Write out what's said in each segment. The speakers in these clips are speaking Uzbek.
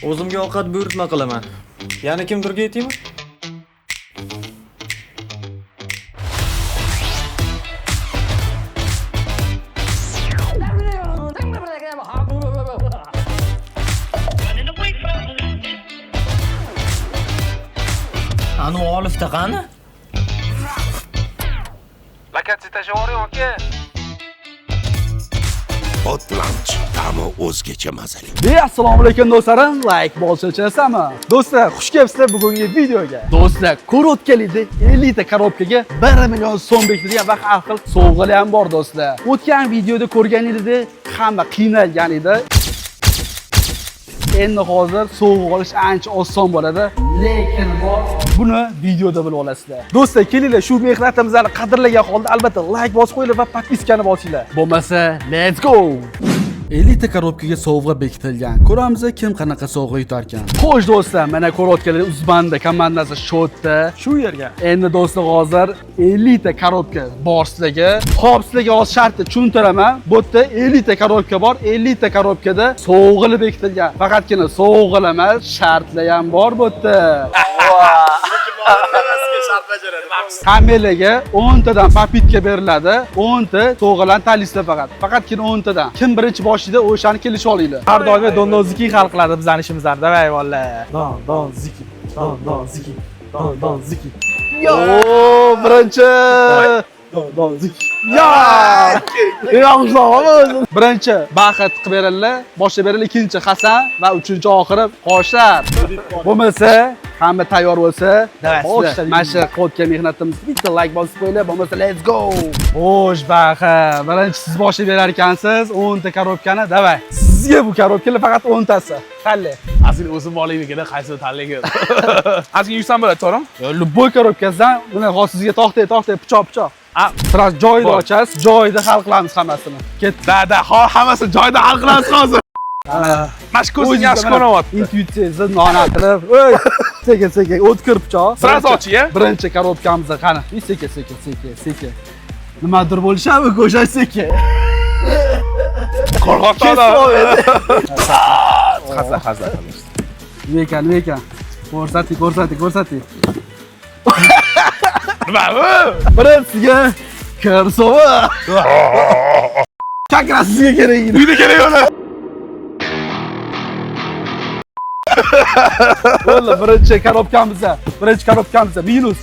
O'zimga ovqat buyurtma qilaman. Yana kimdirga aytaymi? Anu olifta qani? Lokatsiya tashlab yuboring aka. Hot Lunch ta'mi o'zgacha mazali. Assalomu alaykum do'stlarim, like bosishasizmi? Do'stlar, xush kelibsizlar bugungi videoga. Do'stlar, ko'rayotganingdek 50 ta korobkaga 1 million so'm bekitilgan va har xil sovg'alar ham bor do'stlar. O'tgan videoda ko'rganingizdek hamma qiynalgan edi. Endi hozir sovg'a olish ancha oson bo'ladi, lekin bor buni videoda bilib olasizlar. Do'stlar, kelinglar shu mehnatimizni qadrlagan holda albatta like bosib qo'yinglar va podpiskani bosinglar. Bo'lmasa, let's go. 50 ta korobkaga sovg'a bekitilgan. Ko'ramiz kim qanaqa sovg'a yutarkan. Xo'sh do'stlar, mana ko'rayotganlar Uzbanda komandasi shotda. Shu yerga. Endi do'stlar hozir 50 ta korobka bor sizlarga. Xo'p, sizlarga hozir shartni tushuntiraman. Bu yerda 50 ta korobka bor. 50 ta korobkada sovg'alar bekitilgan. Faqatgina sovg'alar emas, shartlar ham bor bu yerda. Hammalarga 10 tadan papitka beriladi. 10 ta sovg'alarni tanlaysizlar faqat. Faqatgina 10 tadan. Kim birinchi boshlaydi, o'shani kelishib olinglar. Har doim Don Ziki hal qiladi bizani ishimizni. Davay bolalar. Don Don Ziki. Don Don Ziki. Don Don Ziki. Yo, birinchi. Don Don Ziki. Ya! Birinchi Baxit qilib berildi, boshlab berildi, ikkinchi Hasan va uchinchi oxiri Qoshlar. Bo'lmasa, hamma tayyor bo'lsa, Давай, mana shu qilayotgan mehnatimizni bitta like bosib qo'yinglar, bo'lmasa let's go. Xo'sh, Baxit, birinchi siz boshlab berar ekansiz 10 ta korobkani, давай. Sizga bu korobkalar faqat 10 tasi. Tanlang. Aslida o'zim bolayligida qaysini tanlagan. Ozgina yursam bo'ladi, to'g'rimi? Любой korobkasidan, buni hozir sizga to'xtang, to'xtang, pichoq, pichoq. A, Sразу joyida Bor. ochasiz, joyida hal qilamiz hammasini. Ketdi. Da, da, hammasini joyida hal qilamiz hozir. Mana shu ko'zing yaxshi ko'ryapti. Intuitsiyangizni nonat qilib, ey, sekin sekin o'tkir pichoq. Sразу oching, a? Birinchi korobkamizni qani. Sekin sekin sekin sekin. Nimadir bo'lishami, ko'sha sekin. Qo'rqoq odam. Hazil, hazil. Nima ekan, nima ekan? Ko'rsating, ko'rsating, ko'rsating. Nima bu? Birinchisiga krossovka. Как раз sizga kerak edi. Uyda kerak uni. Bo'ldi, birinchi korobkamizda, birinchi korobkamizda minus.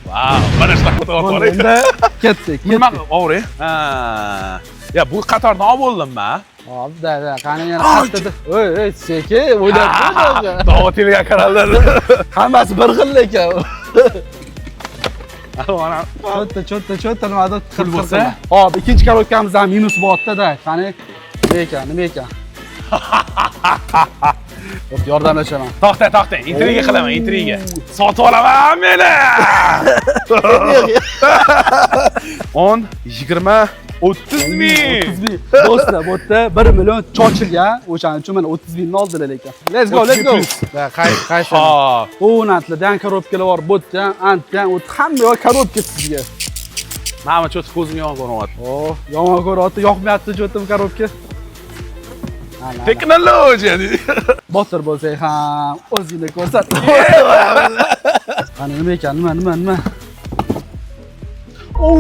Vau, mana shunaqa Bo'ldi, o'tyapti. endi ketdik, Nima ketdik. og'ri? Ha. Ya bu qatordan olib bo'ldim man. Hop, da, da, qani yana qayerda? Ey, ey, sekin o'ylab qo'ydi. Da'vat telegram kanalida. Hammasi bir xil lekin. Mana Cho'tta, cho'tta, cho'tta nimadir Pul bo'lsa? Hop, ikkinchi korobkamizda ham minus bo'lyapti-da. Qani, nima ekan, nima ekan? Hop, yordamlashaman. To'xta, to'xta, intriga qilaman, intriga. Sotib olaman meni. 10, 20, 30 ming. 30 ming. Do'stlar, bu yerda 1 million chochilgan. O'shaning uchun mana 30 mingni oldilar lekin. Let's go, let's go. Da, qaysi, qaysi? Hop. O'natlardan korobkalar bor, bu yerda ham, antdan, u hamma yoq korobka sizga. Mana cho'ti ko'zim yomon ko'ryapti. Oh, yomon ko'ryapti, yoqmayapti cho'ti bu korobka. Ana, ana. Texnologiya. Botir bo'lsak ham o'zingni ko'rsat. Qani nima ekan, nima, nima, nima? Oo!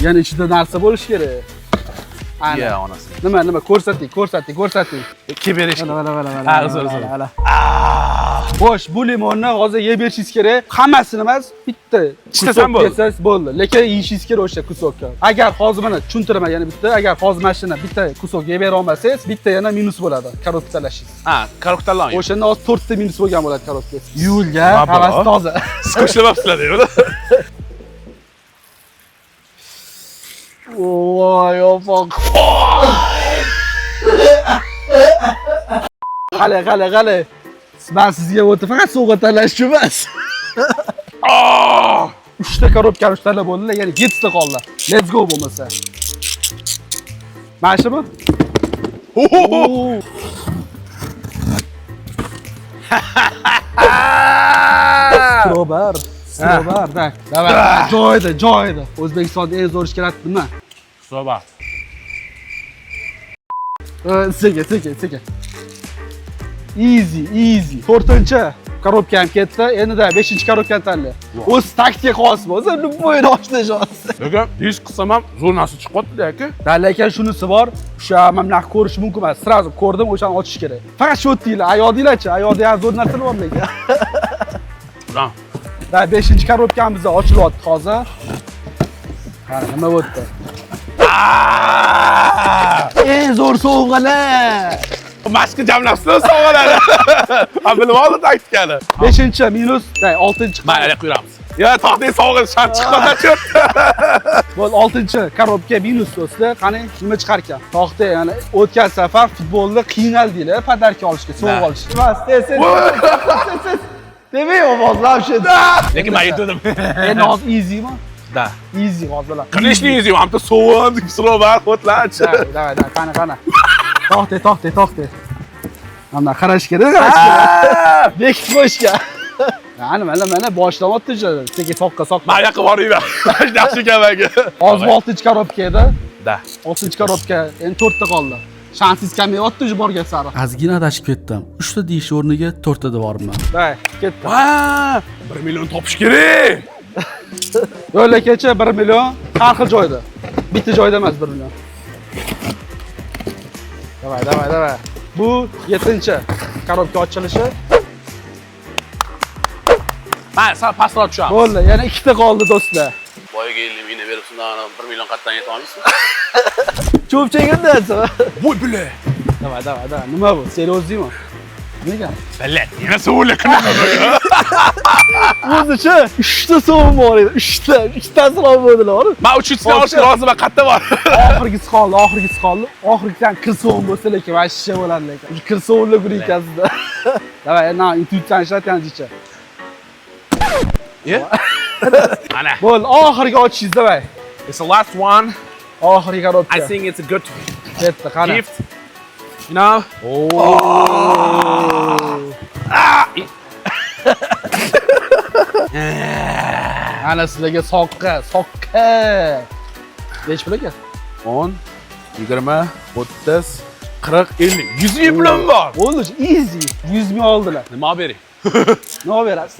Yana ichida narsa bo'lishi kerak. Ana. Ya onasi. Nima, nima ko'rsating, ko'rsating, ko'rsating. Kelib berish. Mana, mana, mana, mana. Ha, mana, uzr, mana, uzr. mana. Xo'sh, bu limonni hozir yeb berishingiz kerak. Hammasini emas, bitta Ishlasam кусок bo'ldi. Yesangiz bo'ldi. Lekin yeyishingiz kerak o'sha кусок ni. Agar hozir mana tushuntiraman yana bitta, agar hozir mana shuni bitta кусок yeb bera olmasangiz, bitta yana minus bo'ladi korobka tanlashingiz. Ha, korobka tanlang. O'shanda hozir 4 ta minus bo'lgan bo'ladi korobka. Yuvilgan, Nima bu? hammasi toza. Siz qo'shilyapsizlar deydi. Voy, opoq. Qale, qale, qale. Men sizga o'tib faqat sovg'a tanlash uchun emas. 3 ta korobkani tanlab bo'ldilar, yana 7 ta qoldi. Let's go bo'lmasa. Mana shumi? Oo. Strobar, strobar, так. Давай, joyida, joyida. O'zbekistonda eng zo'r ishkalat nima? Soba. Sekin, sekin, sekin. Easy, easy. To'rtinchi коробка ham ketdi. Endi beshinchi коробка ni tanla. O'z taktika qilyapsizmi? O'zi любой ochilashyapsiz. Lekin risk qilsam ham zo'r narsa chiqyapti aka. Da, lekin shunisi bor, o'sha mana bunaqa ko'rish mumkin emas. Сразу ko'rdim, o'shani ochish kerak. Faqat shu o'tdinglar, ayodinglarchi, ayoqda ham zo'r narsalar bor lekin. Da. Da, beshinchi коробка miz ochilyapti hozir. Qara, nima bo'ldi? Eng zo'r sovg'alar. Mashqni jamlabsiz sovg'alarni. Ha, bilib oldim taktikani. Beshinchi minus, da, oltinchi. Mayli, qo'yamiz. Ya, to'xtang, sovg'a shart chiqmasa cho't. Bo'ldi, oltinchi коробка minus do'stlar. Qani, nima chiqar ekan? To'xta, ya'ni o'tgan safar futbolda qiynaldinglar, подарка olishga, sovg'a olishga. Bas, tez, tez, tez, tez. Demak, ovozlar o'sha. Lekin men yutdim. Endi hozir easymi? Da. Easy hozir. Конечно, easy. Hamda sovun, pisroq bar, xo'tlarchi. Давай, давай, давай, qani, qani. To'xta, to'xta, to'xta. Mana qarash kerak, qarash kerak. Bekitib qo'yishgan. Mana, mana, mana boshlanyapti o'sha. Sekin soqqa, soqqa. Men yoqqa borayman. Yaxshi ekan menga. Hozir oltinchi коробка edi. Da. Oltinchi коробка, endi to'rtta qoldi. Shansingiz kamayapti o'sha borgan sari. Ozgina adashib ketdim. 3 ta deyish o'rniga 4 ta devorman. Давай, ketdi. Va, 1 million topish kerak. Yo'q, kecha 1 million har xil joyda. Bitta joyda emas 1 million. Давай, давай, давай. Bu 7-chi коробка ochilishi. Men sal pastroq tushaman. Bo'ldi, yana ikkita qoldi do'stlar. Boyaga 50 mingni berib, shundan 1 million qayerdan yeta olmaysiz? Cho'pchagimda. Voy bile. Давай, давай, давай. Nima bu? Серьезный mi? Nega? Bile, yana sovunlar qanaqa? O'zicha 3 ta sovun bor edi. 3 ta, ikkitasini olib bo'ldilar. Men uchinchisini olishga roziman, qayerda bor? Oxirgisi qoldi, oxirgisi qoldi. Oxirgisidan kir sovun bo'lsa lekin vashsha bo'ladi lekin. Shu kir sovunlar kuni ekansizda. Давай, na, intuitsiyani ishlatganizcha. Mana. Bo'ldi, oxirgi ochishingiz, давай. It's the last one. Oxirgi коробка. I think it's a good Ketdi, qani. gift. You know? Oh. Ana sizlarga soqqa, soqqa. Nechi pul ekan? 10, 20, 30, 40, 50. 100 ming pulim bor. Bo'ldi, easy. 100 ming oldilar. Nima olib bering? Nima berasiz?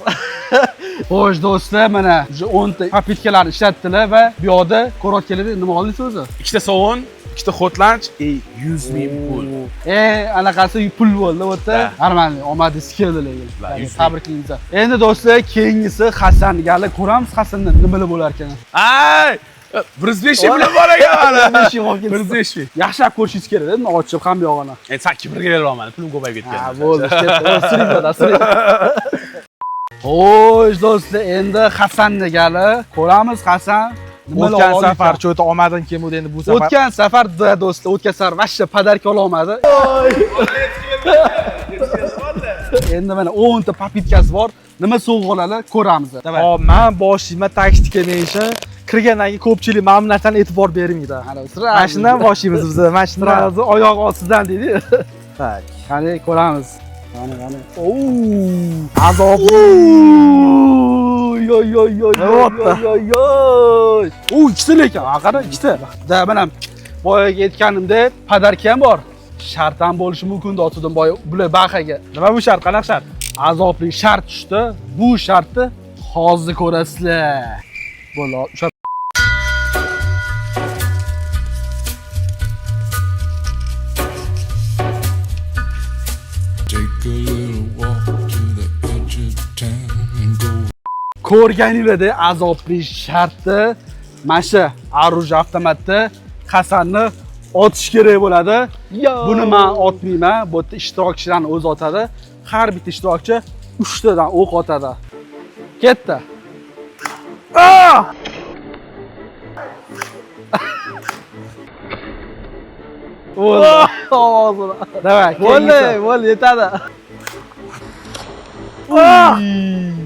Xo'sh do'stlar, mana уже 10 ta попытка larni ishlatdilar va bu yoqda ko'rayotganlarda nima oldingiz o'zi? Ikkita sovun, ikkita hot lunch, 100 ming pul. Anaqasi pul bo'ldi bu yerda. Нормально, omadingiz keldi lekin. Tabriklaymiz. Endi do'stlar, keyingisi Hasan gali ko'ramiz, Hasandan nimalar bo'lar ekan. Ay, 105 ming pulim bor ekan mana. 105 ming olib kelibsiz. 105 ming. Yaxshilab ko'rishingiz kerak, endi ochib ham yog'ini. Endi san kibrga beryapman, pulim ko'payib ketgan. Ha, bo'ldi, ketdi. Suring, suring. Xo'sh do'stlar, endi Hasanni gali ko'ramiz. Hasan nimalar O'tgan oldi safar ekan? cho'ta omadim kelmadi, endi bu safar. O'tgan safar do'stlar, o'tgan safar vashsha подарка ololmadi. Endi mana 10 ta попытка si bor. Nima sovg'a oladi ko'ramiz. Hop, men boshlayman taktika neyishni. Kirgandan keyin ko'pchilik mana bu narsani e'tibor bermaydi. Mana shundan boshlaymiz biz. Mana shundan. Sразу oyoq ostidan deydi. Tak. Qani ko'ramiz. Qani, qani. Oo, azob. Yoy yoy yoy Nima yoy yoy. U ikkita lekin, ha qara ikkita. Da mana boyaga aytganimdek, подарка ham bor. Shart ham bo'lishi mumkin dotdim boya bular bahaga. Nima bu shart? Qanaqa shart? Azobli shart tushdi. Bu shartni hozir ko'rasizlar. Bo'ldi, o'sha Take a little walk to the edge of town and go ko'rganinglarda azobli shartni mana shu оружие avtomatda Hasanni otish kerak bo'ladi. Buni men otmayman. Bu yerda ishtirokchilarni o'zi otadi. Har bitta ishtirokchi 3 tadan o'q otadi. Ketdi. Ah! Bo'ldi. Ovozini. Давай, Bo'ldi, keyingisi. bo'ldi, yetadi.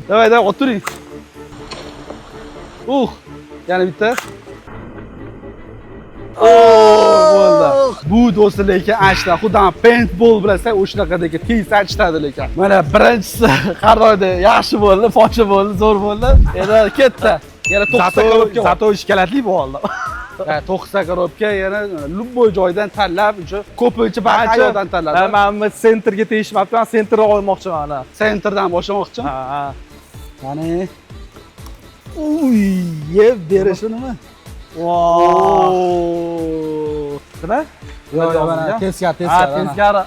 Давай, давай, o'tiring. Yana bitta. Bo'ldi. Bu do'stlar lekin ashta, xuddi paintball bilasan, o'shanaqadagi tez sanchitadi lekin. Mana birinchisi har doimda yaxshi bo'ldi, focha bo'ldi, zo'r bo'ldi. Endi ketdi. Yana 9 ta коробка bor. Зато ishkalatli bo'ldi. Ha, 9 ta коробка yana любой joydan tanlab, o'sha ko'pincha qayerdan tanladi. Man bu центр ga tegishmabdi, man центр ni olmoqchiman ana. Центр dan boshlamoqchi. Ha. Qani. Uy, yeb Berishi nima? Voh. Nima? Yo'q, yo'q, mana teskari, Ha, teskari. Ana. teskari.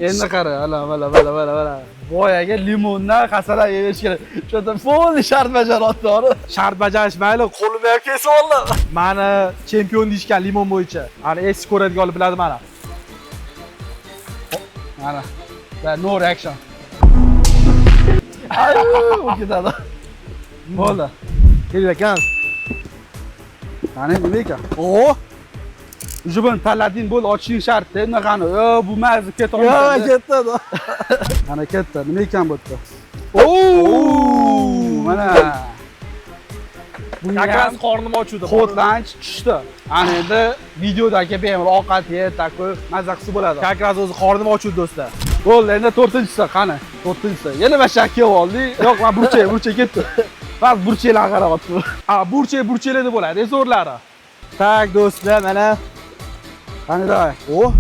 Endi qara, mana, mana, mana, mana, mana. Boyaga limondan qasalab yeyish kerak. Shu полный shart bajaryapti, to'g'ri? Shart bajarish mayli, qo'limni ham kesib oldim. Mani chempion deyishgan limon bo'yicha. Ana eski ko'radiganlar biladi mana. Mana. Va no reaction. Ay, u ketadi. Bo'ldi. Kerak ekan. Qani, nima ekan? O, Уже buni tanlading, bo'ldi, ochishing shart. Endi qani, yo, bu mazib keta yo, olmaydi. ketdi. Mana ketdi. Nima ekan bu yerda? Oo! Mana. Bunga Как раз ham qornim ochuvdi. Hot Lunch tushdi. Ana endi videodagi bemalol ovqat yeb, такой maza qilsa bo'ladi. Как раз o'zi qornim ochuvdi, do'stlar. Bo'ldi, endi to'rtinchisi qani? To'rtinchisi. Yana bashak kelib oldik. Yo'q, man burchak, burchak ketdi. Ba'zi burchaklarga qarayapti. Ha, burchak burchaklarda bo'ladi, zo'rlari. Так, do'stlar, mana Qani, давай. O,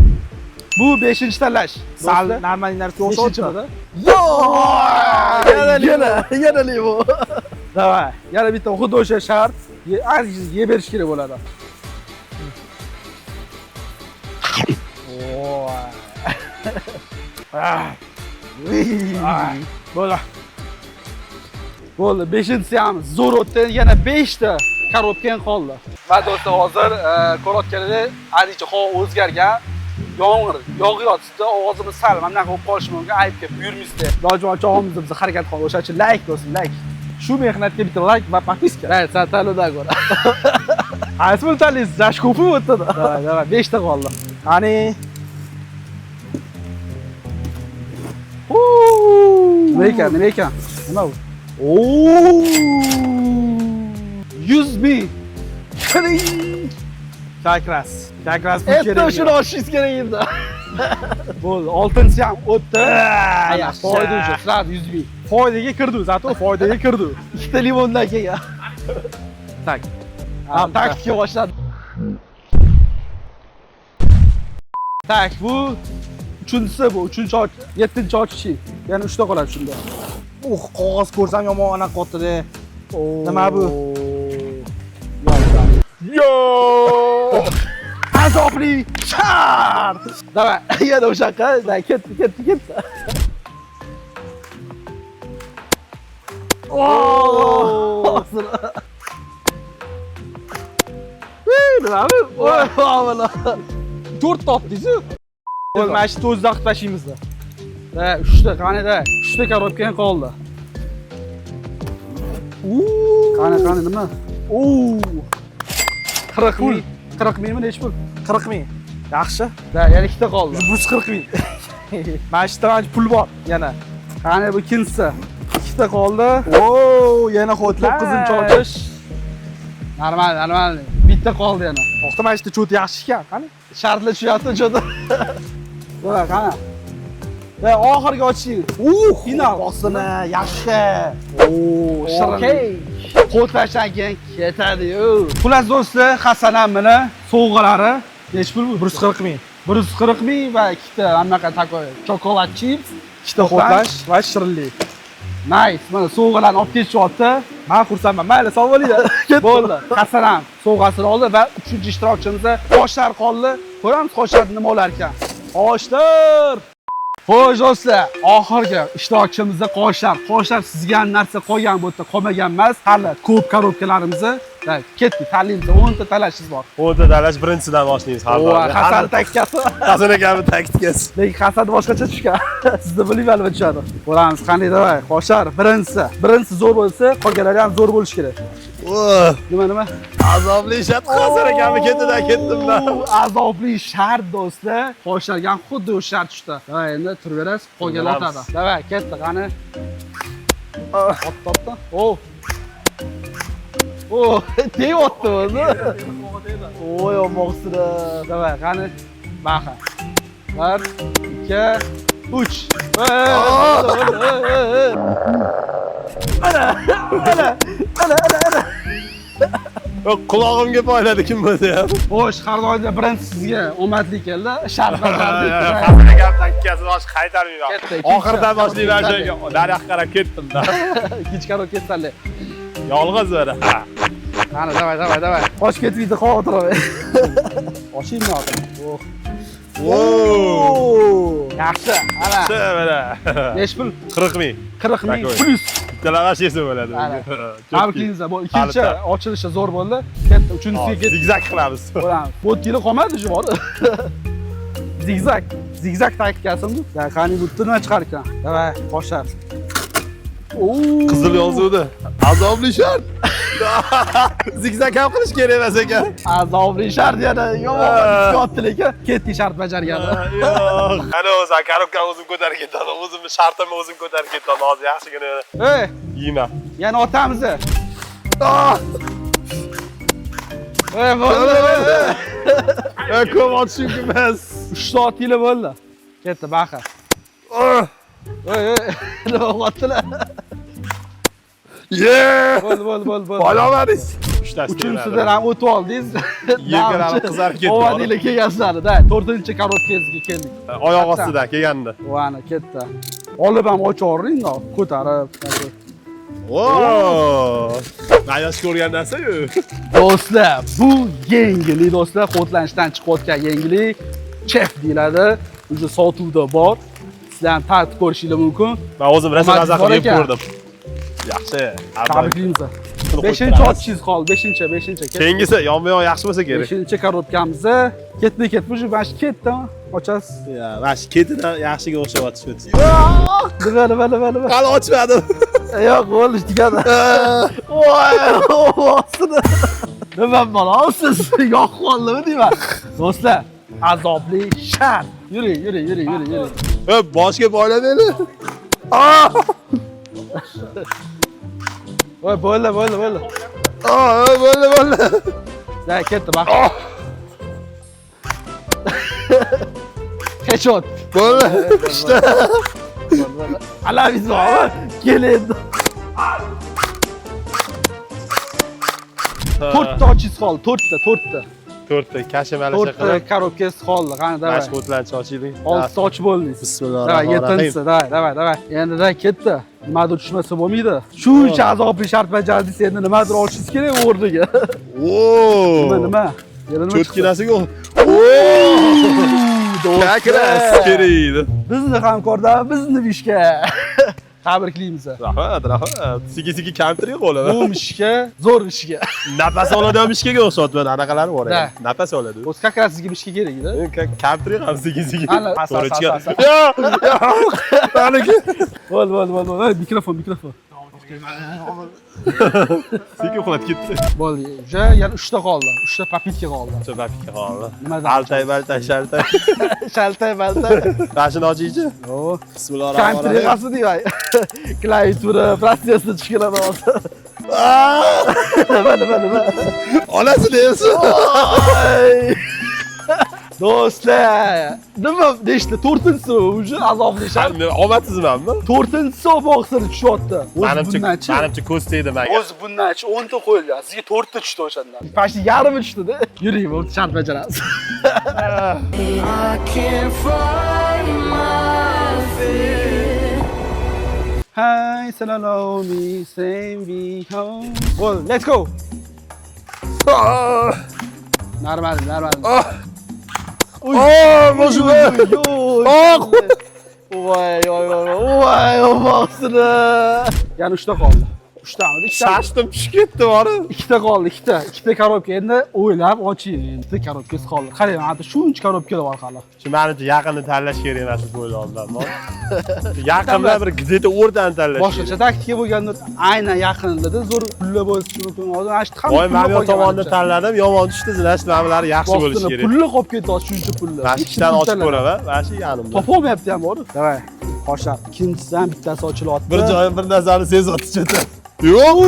Bu 5-tanlash. Sal normal narsa Beshinchimidi? o'xshayapti. Yo'q! Yana, yana limon. Давай. Yana bitta xuddi o'sha shart. Ozgina yeb berish kerak bo'ladi. Voy. Ah. Bo'ldi. Bo'ldi, beshinchisi ham zo'r o'tdi. Yana 5 ta коробка ham qoldi. Va do'stlar, hozir ko'rayotganingdek, ancha havo o'zgargan. Yomg'ir yog'yotibdi, ovozimiz sal mana bunaqa bo'lib qolishi mumkin. Aybga buyurmaysizlar. Iloji boricha ovozimizni biz harakat qilamiz. O'sha uchun like do'stlar, like. Shu mehnatga bitta like va подписка. Right, san tanlovdan ko'ra. Qaysi buni tanlaysiz? Zash ko'pi o'tdi. Давай, давай, 5 ta qoldi. Qani. Nima ekan, nima ekan? Nima bu? Oo! 100 ming. Как раз. Как раз pul Endi kerak. shuni ochishingiz kerak edi. Bo'ldi, oltinchisi ham o'tdi. Yaxshi. Foyda уже, сразу 100 ming. Foydaga kirdi, зато foydaga kirdi. Ikkita limondan keyin. Так. Ha, taktika boshladi. Так, bu uchinchisi bu, uchinchi yettinchi ochishing. Yana uchta qoladi shunda. Uh, qog'oz ko'rsam yomon anaqa qotdi. Nima bu? Yo! Azobli shart. Давай, yana o'shaqa, да, ketdi, ketdi, ketdi. Oh! Nima bu? Voy, avvalo. To'rt topdingiz-ku. Bo'ldi, mana shu to'zni qilib tashlaymiz. Да, uchta, qani-da, uchta коробка ham qoldi. Qani, qani, nima? Oo! 40 ming. 40 mingmi, nechi pul? 40 ming. Yaxshi. Да, yana ikkita qoldi. 140 ming. Mana shu yerda pul bor yana. Qani, bu ikkinchisi. Ikkita qoldi. Oo, yana xotlar. 9-ochish. Normal, normal. Bitta qoldi yana. To'xta, mana shu yerda cho't yaxshi ekan. Qani? Shartlar tushyapti, cho'ta. Bo'la, qani. Va oxirgi ochishing. Final. Bosini yaxshi. Oo, shirin. Okey. Qo'tlashdan keyin ketadi-yu. Xullas do'stlar, Hasan ammini sovg'alari nechi pul bu? 140 ming. 140 ming va ikkita anaqa такой chokolad chips, Ikkita xotlash va shirinlik. Nice. Mana sovg'alarni olib ketishyapti. Men xursandman. Mayli, sog' bo'linglar. Bo'ldi. Hasan ham sovg'asini oldi va uchinchi ishtirokchimiz Qoshlar qoldi. Ko'ramiz, Qoshlar nima olar ekan. Qoshlar. Xo'sh do'stlar, oxirgi ishtirokchimizda Qoshlar. Qoshlar sizga ham narsa qolgan bu yerda qolmagan emas. Hali ko'p коробка larimizni ketdik, tanlaymiz. 10 ta talashingiz bor. 10 ta talash, birinchisidan boshlaymiz har Va doim. Hasan taktikasi. Hasan akamning taktikasi. Lekin Hasan boshqacha tushgan. Sizni bilmayman nima tushadi. Ko'ramiz qanday, давай. Qoshlar birinchisi. Birinchisi zo'r bo'lsa, qolganlari ham zo'r bo'lishi kerak. Nima, nima? Azobli shart, Hasan akamning ketidan ketdim man. Azobli shart do'stlar. Qoshlarga ham xuddi o'sha shart tushdi. Давай, endi turaverasiz, qolganlar otadi. Давай, ketdi, qani. Ot topdi. O. O, tegyapti o'zi. Voy, olmoqsizlar. Давай, qani. Baxa. 1, 2, 3. Ana, ana, ana, ana, ana. Qulog'imga poyladi kim bo'lsa ham. Xo'sh, har doimda birinchi sizga omadli keldi. Shart bajardik. Hamma gap takkasi bosh qaytarmayman. Ketdi, ikkinchi. Oxiridan boshlayman shunga. Daraxt qarab ketdim-da. Ikkinchi korobka tanlang. Yolg'iz mana. Qani, давай, давай, давай. Qochib ketmaydi, xavotir olmang. Ochaymi hozir? Oh. Wow. Yaxshi, ana. Mana. Nechi pul? 40 ming. 40 ming Такой. plyus. Bitta lavash yesa bo'ladi. Ana. Tabriklaymiz. Bu ikkinchi ochilishi zo'r bo'ldi. Ketdi, uchinchisiga ketdik. Zigzag qilamiz. Bo'lamiz. Bu kilo qolmadi shu bor. Zigzag. Zigzag taktikasimi? Ya, qani bu nima chiqar ekan? Давай, qoshar. Oo. Qizil yozuvdi. Azobli shart. Zigzag ham qilish kerak emas ekan. Azobli shart yana yomon tushyapti lekin ketdik shart bajargani. Yo'q. Qani o'zi korobkani o'zim ko'tarib ketaman. O'zimni shartimni o'zim ko'tarib ketaman. Hozir yaxshigina Ey, yeyman. yana otamiz. Ey, bo'ldi, bo'ldi. Ko'p otish mumkin emas. 3 soat yili bo'ldi. Ketdi, baqa. Ey, ey, nima bo'lyaptilar? Ye! Bo'ldi, bo'ldi, bo'ldi, bo'ldi. Poylamadingiz. Uchtasi. Uchinchisidan ham o'tib oldingiz. Yerga qizarib ketdi. Omadinglar kelgansizlar-da. To'rtinchi korobkangizga keldik. Oyoq ostida kelgandi. Ana ketdi. Olib ham ochavering, ko'tarib. Oo! Men yaxshi ko'rgan narsa-yu. Do'stlar, bu yengillik do'stlar, quvvatlanishdan chiqayotgan yengillik chef deyiladi. Уже sotuvda bor. Sizlar ham tatib ko'rishingiz mumkin. Men o'zim rosa Omadingiz maza bor qilib yeb ekan. ko'rdim. Yaxshi. Tabriklaymiz. Buni qo'yib 5-chi turamiz. ochishingiz qoldi. 5-chi, 5-chi. Keyingisi yonma-yon yaxshi bo'lsa kerak. 5-chi korobkamiz ketdi, ketdi. Уже mana shu ketdi. Ochasiz. Ya, mana shu ketidan yaxshiga o'xshab otish. Nima, nima, nima, nima? Hali ochmadim. Yo'q, bo'ldi, tugadi. Voy, ostida. Nima bo'lasiz? Yo'q qoldimi deyman. Do'stlar, azobli shart. Yuring, yuring, yuring, yuring, yuring. Ey, boshga boylamayli. Voy, bo'ldi, bo'ldi, bo'ldi. Bo'ldi, bo'ldi. Da, ketdi, baq. Headshot. Bo'ldi. Ishda. Alaviz bormi? Kel endi. To'rtta ochingiz qoldi, to'rtta, to'rtta. To'rtta kasha malasha To'rtta qilib, korobkasi qoldi. Qani, давай. mashg'ulotlarni ochaylik. Oltita ochib bo'ldingiz. Давай, Bismillahirrohmanirrohim. yettinchisi, давай, давай, давай. Endi da ketdi. Nimadir tushmasa bo'lmaydi. Shuncha azobli shart bajardingiz, endi nimadir olishingiz kerak o'rniga. Oo! Nima, nima? Yana nima chiqdi? Cho'tkinasiga. Do'stlar. Как раз kerak edi. Bizni hamkorda, bizni bishga. Tabriklaymiz. Rahmat, rahmat. Sekin-sekin kampirga qo'ladi. Bu mishka zo'r mishka. Nafas oladigan mishkaga o'xshatman, anaqalari bor Da. ekan. Nafas oladi. O'zi как раз sizga mishka kerak edi. Kampirga ham sekin-sekin. Ana, as, To'g'ri as, chiqadi. as, as. Yo'q, yo'q. Maniki. Bo'ldi, bo'ldi, bo'ldi, bo'ldi. Mikrofon, mikrofon. Sekin uxlab ketdi. Bo'ldi. Уже yana 3 ta qoldi. 3 ta попытка qoldi. Uchta попытка qoldi. Nimadan? Altay, baltay, shaltay. Shaltay, baltay. Mashina ochingchi. O, Bismillahirrohmanirrohim. Kompyutergasi deyman. Klaviatura protsessni tushkiladi hozir. Nima, nima, nima? Onasi deyapsiz. Oy! Do'stlar, nima nechta? To'rtinchisi уже azobli shart. Omadsizmanmi? To'rtinchisi boqsini tushyapti. O'zi Manimcha, bundanchi. manimcha ko'z tegdi menga. O'zi bundanchi 10 ta qo'yilgan. Sizga 4 ta tushdi o'shandan. Почти yarmi tushdida. Yuring, bo'ldi, shart bajaramiz. I can't find my feet. Hey, salalomi, same be home. Bo'ldi, let's go. Normal, normal. Oh, mashina. Voy, voy, voy, voy, boqsini. Yana 3 ta qoldi. 3 tami? Ikkita. Shashtim tushib ketdi bori. Ikkita qoldi, ikkita. Ikkita korobka. Endi o'ylab oching. Ikkita korobkasi qoldi. Qarang, mana shuncha korobkalar bor hali. Shu manimcha yaqinni tanlash kerak emas deb o'ylayapman. Yaqindan bir где-то o'rtani tanlash Boshqacha taktika bo'lganda aynan yaqinida zo'r pullar bo'lishi mumkin. Hozir mana shu hamma Voy, mana bu pullar tomonni qolgan. tanladim, yomon tushdi, значит, mana bular yaxshi bo'lishi Boshqasini kerak. Pulli qolib ketdi hozir shuncha pulli. Mana shu ikkitani ochib ko'raman, mana shu yanimda. Topolmayapti ham bor. Давай. Qoshlar. Ikkinchisidan bittasi ochilyapti. Bir joyim bir narsani sezyapti cho'ta. Yo'q.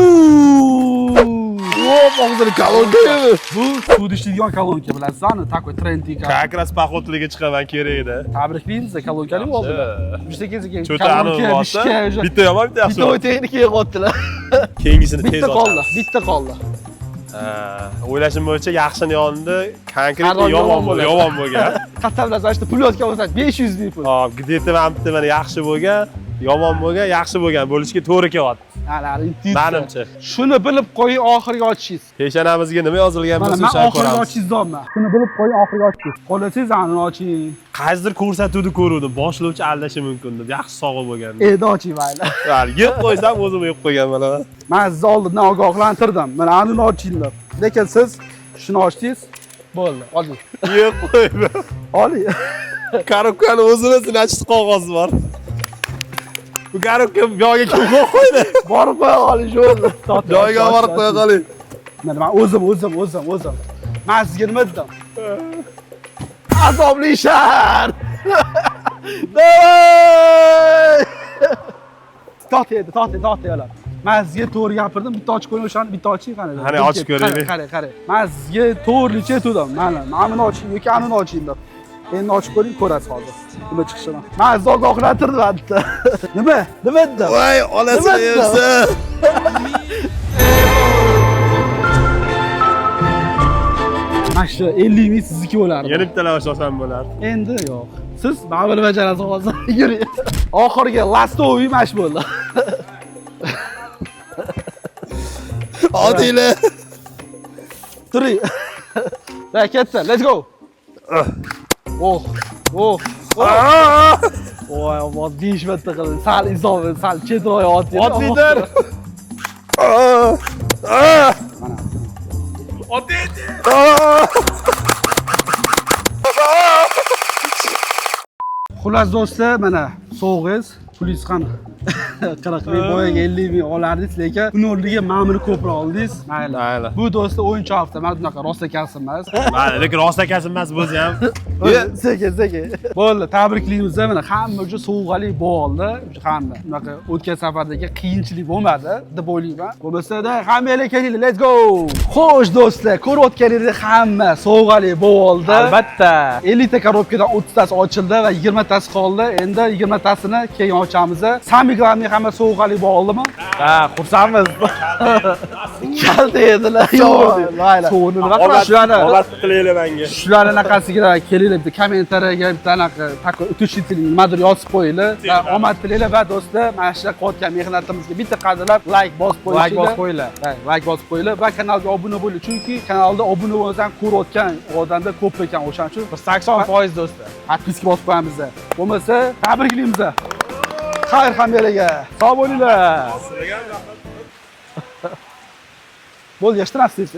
Yo'q, og'zini kolonka yedi. Bu suvda ishlaydigan kolonka bilasizmi? Такой trendy kolonka. Как раз поход larga chiqaman kerak edi. Tabriklaymiz, kolonkani oldilar. Sekin sekin Cho'ta anavi kolonka, bo'lsa, mishka o'sha bitta yomon, bitta yaxshi. bitta texnika yig'yaptilar. Keyingisini tez Bitta qoldi, ochamiz. bitta qoldi. O'ylashim bo'yicha yaxshini yonida konkretно Arzon yomon yomon bo'lgan, bo'ladi. Yomon bo'lgan. Qayerdan bilasan, shu pul yozgan bo'lsa 500 ming pul. Hop, где-то mana bitta mana yaxshi bo'lgan, yomon bo'lgan, yaxshi bo'lgan bo'lishiga to'g'ri kelyapti. Ana, intuitsiya. Menimcha. Shuni bilib qo'ying, oxirgi ochishingiz. Peshonamizga nima yozilgan Mana bo'lsa men o'shani oxirgi ko'ramiz. ochishingiz deyapman. Shuni bilib qo'ying, oxirgi ochishingiz. Xohlasangiz anini oching. Qaysidir ko'rsatuvda ko'ruvdim, boshlovchi aldashi mumkin deb, yaxshi sog'i bo'lgan. Endi oching mayli. Hali yeb qo'ysam o'zim yeb qo'ygan bo'laman. Men sizni oldindan ogohlantirdim. Mana anini oching deb. Lekin siz shuni ochdingiz. Bo'ldi, oling. Yeb qo'ydim. Oling. Коробка ni o'zini значит qog'ozi bor. Bu коробка joyiga kim qo'yib qo'ydi? Borib qo'ya qoling shu o'rni. Joyiga borib qo'ya qoling. Mana men o'zim, o'zim, o'zim, o'zim. Men sizga nima dedim? Azobli shar. Давай! To'xta endi, to'xta, to'xta yo'lar. Men sizga to'g'ri gapirdim, bitta ochib ko'ring o'shani, bitta oching qani. Qani, ochib ko'raylik. Qarang, qarang. Men sizga to'g'rilicha aytdim. Mana, mana buni oching yoki anini oching deb. Endi ochib ko'ring, ko'rasiz hozir. Nima chiqishini. Men sizni ogohlantirdim albatta. Nima? Nima dedim? Voy, onasini Nima dedim? yemsin. Mana shu 50 ming sizniki bo'lardi. Yana bitta lavash olsam bo'lardi. Endi yo'q. Siz mana buni bajarasiz hozir. Yuring. Oxirgi ластовый mana shu bo'ldi. Odiylar. Turing. Va ketdi. Let's go. Oh, oh. Voy, ovoz 5 marta qildi. Sal insof, sal chetroq otdi. Odiylar. Mana. Oddiy. Xullas do'stlar, mana sovg'ingiz, pulingiz ham 40 ming, boyaga 50 ming olardingiz, lekin uni o'rniga mana buni ko'proq oldingiz. Mayli. Mayli. Bu do'stlar o'yinchoq hafta, mana bunaqa rosa kasb emas. Mayli, lekin rost akasi emas bo'lsa ham. Sekin, sekin. Bo'ldi, tabriklaymiz. Mana hamma уже sovg'ali bo'ldi. Hamma. Bunaqa o'tgan safardagi qiyinchilik bo'lmadi deb o'ylayman. Bo'lmasa-da hammanglar kelinglar, let's go. Xo'sh do'stlar, ko'rayotganingizdek hamma sovg'ali bo'ldi. Albatta. 50 ta коробка dan 30 tasi ochildi va 20 tasi qoldi. Endi 20 tasini keyin ochamiz. Самый главный hamma sovg'ali bo'ldimi? Ha, xursandmiz. Kalta yedilar. Yo'q, mayli. Sovuni nima qilamiz? Shularni Omad tilaylar menga. shularni anaqasiga kelinglar, bitta kommentariyaga bitta anaqa такой утешительный nimadir yozib qo'yinglar va omad tilanglar. Va do'stlar, mana shu qilayotgan mehnatimizga bitta qadrlab layk bosib qo'yishinglar. Layk bosib qo'yinglar. Ha, layk bosib qo'yinglar va kanalga obuna bo'linglar, chunki kanalda obuna bo'lmasdan ko'rayotgan odamlar ko'p ekan, o'shaning uchun Bir 80% do'stlar. Подписка bosib qo'yamiz. Bo'lmasa tabriklaymiz. Xayr hammalarga. Sog' bo'linglar. Bo'ldi, yig'ishtirasiz.